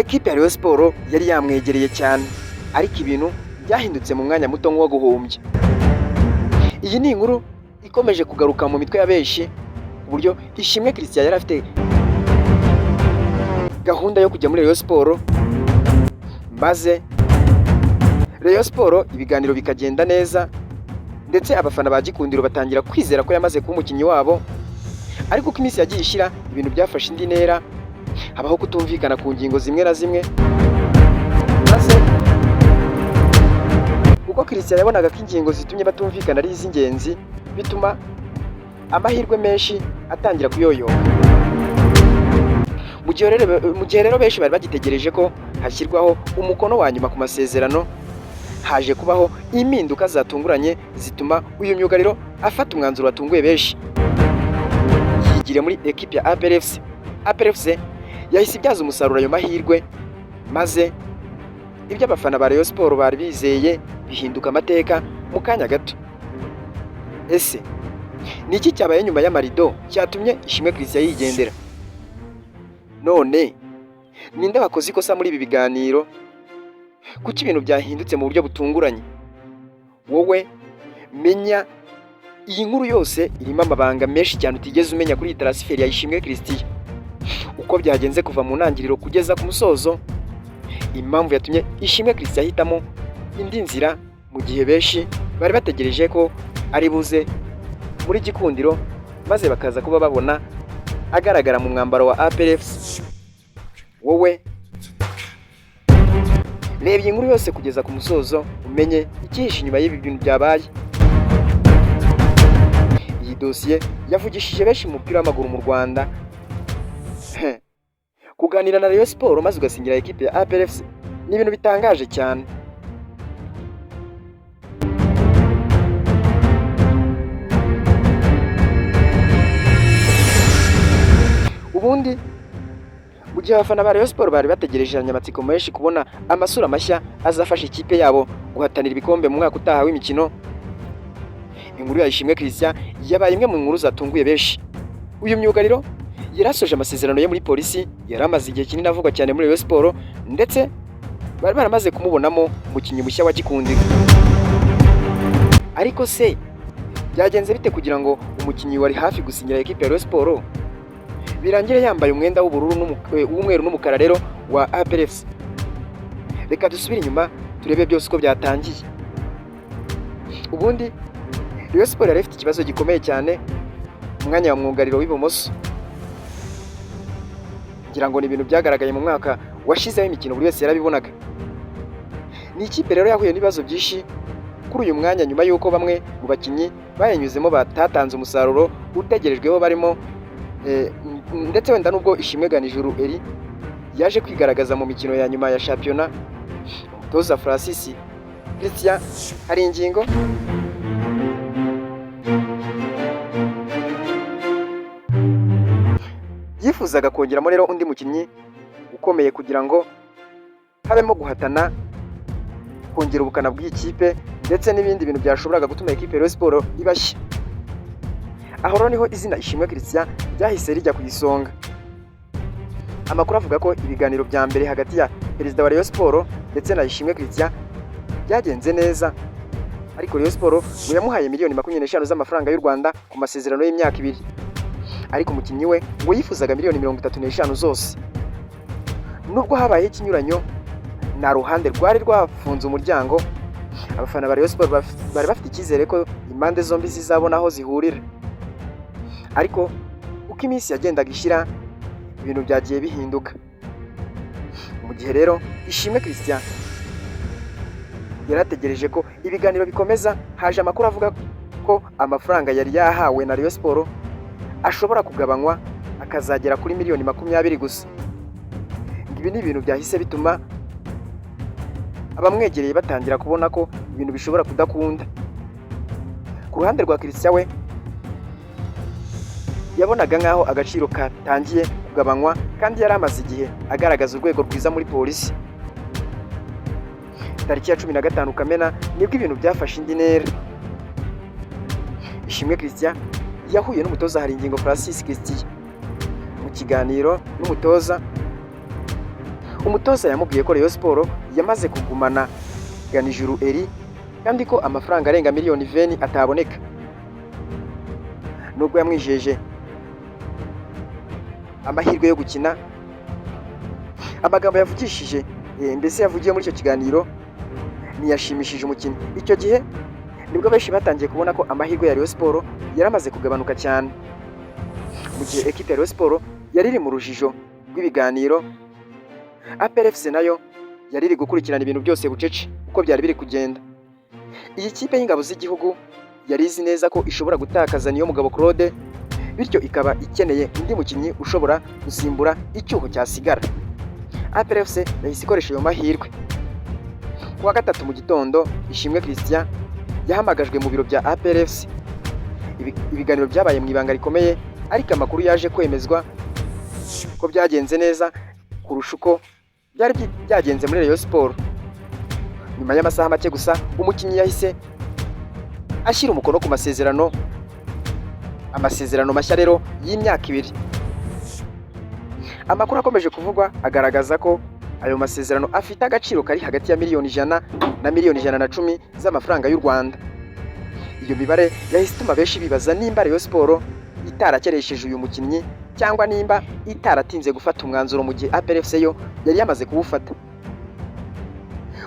Ekipe ya Rayon Sports yari yamwegereye cyane, ariko ibintu byahindutse mu mwanya muto nk'uwo guhumbya. Iyi ni inkuru ikomeje kugaruka mu mitwe ya benshi, ku buryo Ishimwe Christian yari afite gahunda yo kujya muri Rayon Sports, maze Rayon Sports ibiganiro bikagenda neza, ndetse abafana ba Gikundiro batangira kwizera ko yamaze kuba umukinnyi wabo. Ariko uko iminsi yagiye ishira, ibintu byafashe indi ntera, habaho kutumvikana ku ngingo zimwe na zimwe, maze kuko Christian yabonaga ko ingingo zitumye batumvikana ari iz'ingenzi, bituma amahirwe menshi atangira kuyoyoka. Mu gihe rero benshi bari bagitegereje ko hashyirwaho umukono wa nyuma ku masezerano, haje kubaho impinduka zatunguranye zituma uyu myugariro afata umwanzuro watunguye benshi, yigire muri ekipi ya APR FC. APR FC yahise ibyaza umusaruro ayo mahirwe, maze ibyo abafana ba Rayon Sports bari bizeye bihinduka amateka mu kanya gato. Ese ni iki cyabaye nyuma y'amarido cyatumye Ishimwe Christian yigendera? None ninde wakoze ikosa muri ibi biganiro? Kuki ibintu byahindutse mu buryo butunguranye? Wowe menya iyi nkuru yose irimo amabanga menshi cyane utigeze umenya kuri iyi transfer ya Ishimwe Christian, uko byagenze kuva mu ntangiriro kugeza ku musozo, impamvu yatumye Ishimwe Christian ahitamo indi nzira mu gihe benshi bari bategereje ko ari buze muri Gikundiro, maze bakaza kuba babona agaragara mu mwambaro wa APR FC. Wowe reba iyi nkuru yose kugeza ku musozo, umenye icyihishe inyuma y'ibi bintu byabaye. Iyi dosiye yavugishije benshi mu mupira w'amaguru mu Rwanda. Kuganira na Rayon Sports maze ugasinyira ekipe ya APR FC ni ibintu bitangaje cyane. Ubundi mu gihe abafana ba Rayon Sports bari bategereje amatsiko menshi kubona amasura mashya azafasha ikipe yabo guhatanira ibikombe mu mwaka utaha w'imikino, inkuru ya Ishimwe Christian yabaye imwe mu nkuru zatunguye benshi. Uyu myugariro yari asoje amasezerano ye muri Polisi, yari amaze igihe kinini avugwa cyane muri Rayon Sports, ndetse bari baramaze kumubonamo umukinnyi mushya wa Gikundiro. Ariko se byagenze bite kugira ngo umukinnyi wari hafi gusinyira ekipe ya Rayon Sports birangire yambaye umwenda w'ubururu w'umweru n'umukara rero wa APR FC? Reka dusubire inyuma turebe byose uko byatangiye. Ubundi Rayon Sports yari ifite ikibazo gikomeye cyane mu mwanya wa mwugariro w'ibumoso. Ngira ngo ni ibintu byagaragaye mu mwaka washizeho imikino, buri wese yarabibonaga. Ni ikipe rero yahuye n'ibibazo byinshi kuri uyu mwanya nyuma y'uko bamwe mu bakinnyi bayinyuzemo batatanze umusaruro utegerejweho, barimo ndetse wenda nubwo Ishimwe Ganijuru Eri yaje kwigaragaza mu mikino ya nyuma ya shampiyona, umutoza Francis Christian hari ingingo yifuzaga kongeramo rero undi mukinnyi ukomeye kugira ngo habemo guhatana, kongera ubukana bw'iyi kipe ndetse n'ibindi bintu byashoboraga gutuma ekipe ya Rayon Sports ibashya. Aho rero niho izina Ishimwe Christian ryahise rijya ku isonga. Amakuru avuga ko ibiganiro bya mbere hagati ya perezida wa Rayon Sports ndetse na Ishimwe Christian byagenze neza, ariko Rayon Sports ngo yamuhaye miliyoni 25 z'amafaranga y'u Rwanda ku masezerano y'imyaka 2, ariko umukinnyi we ngo yifuzaga miliyoni 35 zose. Nubwo habayeho ikinyuranyo, nta ruhande rwari rwafunze umuryango. Abafana ba Rayon Sports bari bafite icyizere ko impande zombi zizabona aho zihurira, ariko uko iminsi yagendaga ishira ibintu byagiye bihinduka. Mu gihe rero Ishimwe Christian yari ategereje ko ibiganiro bikomeza, haje amakuru avuga ko amafaranga yari yahawe na Rayon Sports ashobora kugabanywa akazagera kuri miliyoni 20 gusa. Ibi ni ibintu byahise bituma abamwegereye batangira kubona ko ibintu bishobora kudakunda. Ku ruhande rwa Christian, we yabonaga nk'aho agaciro katangiye kugabanywa kandi yari amaze igihe agaragaza urwego rwiza muri Polisi. Tariki ya 15 Kamena nibwo ibintu byafashe indi ntera. Ishimwe Christian yahuye n'umutoza Haringingo Francis Christian. Mu kiganiro n'umutoza, Umutoza yamubwiye ko Rayon Sports yamaze kugumana Ganijuru Elie kandi ko amafaranga arenga miliyoni 20 ataboneka. Nubwo yamwijeje amahirwe yo gukina, amagambo yavugishije, mbese yavugiye muri icyo kiganiro, ntiyashimishije umukinnyi. Icyo gihe nibwo benshi batangiye kubona ko amahirwe ya Rayon Sports yaramaze kugabanuka cyane. Mu gihe ekipe ya Rayon Sports yari iri mu rujijo rw'ibiganiro, APR FC nayo yari iri gukurikirana ibintu byose bucece uko byari biri kugenda. Iyi kipe y'Ingabo z'Igihugu yari izi neza ko ishobora gutakaza Niyomugabo Claude, bityo ikaba ikeneye undi mukinnyi ushobora gusimbura icyuho cyasigara. APR FC yahise ikoresha ayo mahirwe. Ku wa gatatu mu gitondo, Ishimwe Christian yahamagajwe mu biro bya APR FC. Ibiganiro byabaye mu ibanga rikomeye, ariko amakuru yaje kwemezwa ko byagenze neza kurusha uko byari byagenze muri Rayon Sports. Nyuma y'amasaha make gusa, umukinnyi yahise ashyira umukono ku masezerano, amasezerano mashya rero y'imyaka 2. Amakuru akomeje kuvugwa agaragaza ko ayo masezerano afite agaciro kari hagati ya miliyoni 100 na miliyoni 110 z'amafaranga y'u Rwanda. Iyo mibare yahise ituma benshi bibaza nimba Rayon Sports itarakeresheje uyu mukinnyi cyangwa nimba itaratinze gufata umwanzuro mu gihe APR FC yo yari yamaze kuwufata.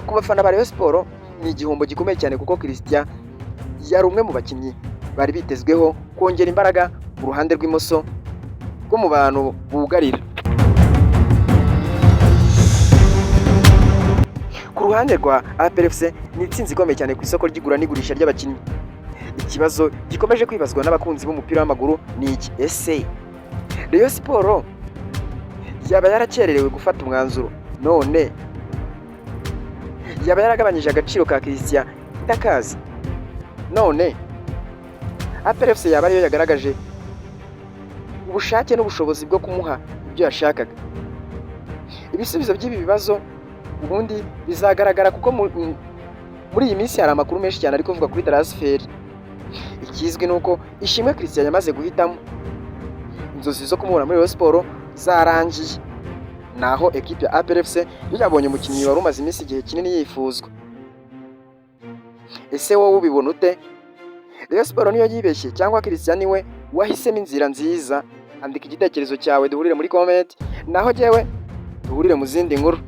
Ku bafana ba Rayon Sports ni igihombo gikomeye cyane, kuko Christian yari umwe mu bakinnyi bari bitezweho kongera imbaraga mu ruhande rw'imoso rwo mu bantu bugarira. Ku ruhande rwa APR FC ni intsinzi ikomeye cyane ku isoko ry'igura n'igurisha ry'abakinnyi. Ikibazo gikomeje kwibazwa n'abakunzi b'umupira w'amaguru ni iki: ese Rayon Sports yaba yarakererewe gufata umwanzuro, none yaba yaragabanyije agaciro ka Christian itakazi, none APR FC yaba ariyo yagaragaje ubushake n'ubushobozi bwo kumuha ibyo yashakaga? Ibisubizo by'ibi bibazo ubundi bizagaragara, kuko muri iyi minsi hari amakuru menshi cyane ari kuvuga kuri transfer. Ikizwi ni uko Ishimwe Christian yamaze guhitamo, inzozi zo kumubona muri Rayon Sports zarangiye, naho ekipe ya APR FC yo yabonye umukinnyi wari umaze iminsi, igihe kinini yifuzwa. Ese wowe ubibona ute? Rayon Sports niyo yibeshye cyangwa Christian niwe wahisemo inzira nziza? Andika igitekerezo cyawe duhurire muri comment, naho jyewe duhurire mu zindi nkuru.